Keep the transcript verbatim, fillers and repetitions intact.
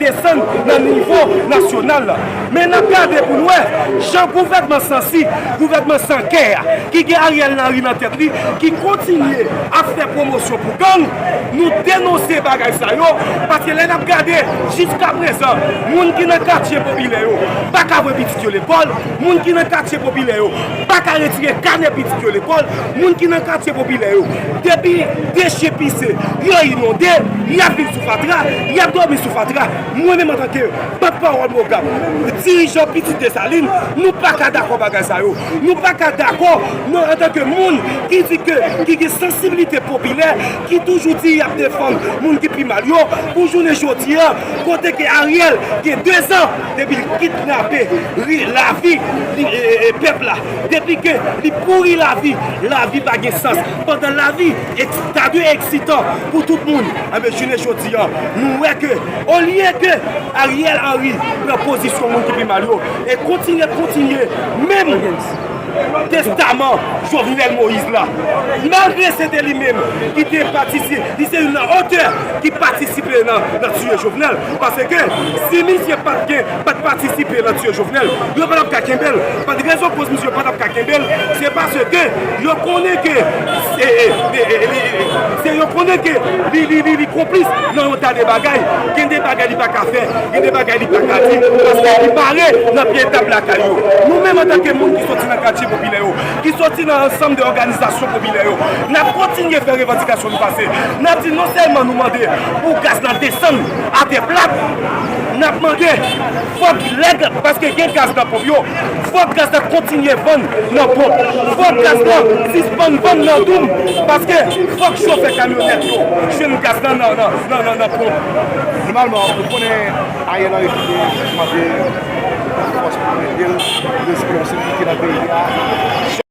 desann nan nivo nasyonal la. Men n ap gade pou n wè jan gouvènman sansi, gouvènman san kè a, ki gen Ariel Henry nan tèt li, ki kontinye ap fè pwomosyon pou gang, nou denonse bagay sa yo, paske lè n ap gade, jiskaprezan, moun ki nan katye popilè yo pa ka voye pitit yo lekòl, moun ki nan katye popilè yo pa ka retire kanè pitit yo lekòl, moun ki nan katye popilè yo, depi de chen pise, yo inonde, y ap viv sou fatra, y ap dòmi sou fatra. Mwen menm antanke pòtpawòl MOGAP, dirijan Pitit Desalin, nou pa ka dakò bagay sa yo. Nou pa ka dakò, nou, antanke moun ki di ke, ki gen sansibilite popilè, ki toujou di y ap defann moun ki pi mal yo, pou jounen jodi a, kote ke Ariel gen dezan depi l kidnape ri, lavi li, e, e, e, pèp la, depi ke li pouri lavi, lavi pa gen sans. Pandan lavi eks-, ta dwe eksitan pou tout moun, enben, jounen jodi a, nou wè ke, olye ke Ariel Henry pran pozisyon moun ki pi mal yo, e kontinye, kontinye, menm testaman Jovenel Moïse la, malgre se te li menm ki te patisi-, li se youn nan otè ki patisipe nan, nan tiye Jovenel, paske si misye pa t gen, pa t patisipe nan tiye Jovenel, yo pa t ap ka kenbe l. Rezon koz misye pa t ap ka kenbe l, se paske yo konnen ke, e, e, e, e, e, se yo konnen ke li, li, li, li konplis nan yon ta de bagay. Gen de bagay li pa ka fè, gen de bagay li pa ka di, paske li pare nan pye etab lakay yo. Nou menm, antanke moun ki soti nan katye popilè yo, ki soti nan ansanm de òganizasyon popilè yo, n ap kontinye fè revandikasyon nou pase. N ap di non sèlman nou mande pou gaz la desann atè plat, n ap mande fòk lè, paske gen gaz nan ponp yo, fòk gaz la kontinye vann nan ponp, fòk gaz la sispann vann nan doum, paske fòk chofè kamyonèt yo jwenn gaz la nan, nan, nan, nan, nan ponp. Nòmalman, nou konnen Ariel Henry kite mande fòs pou ede l rezime yon sekirite nan peyi a.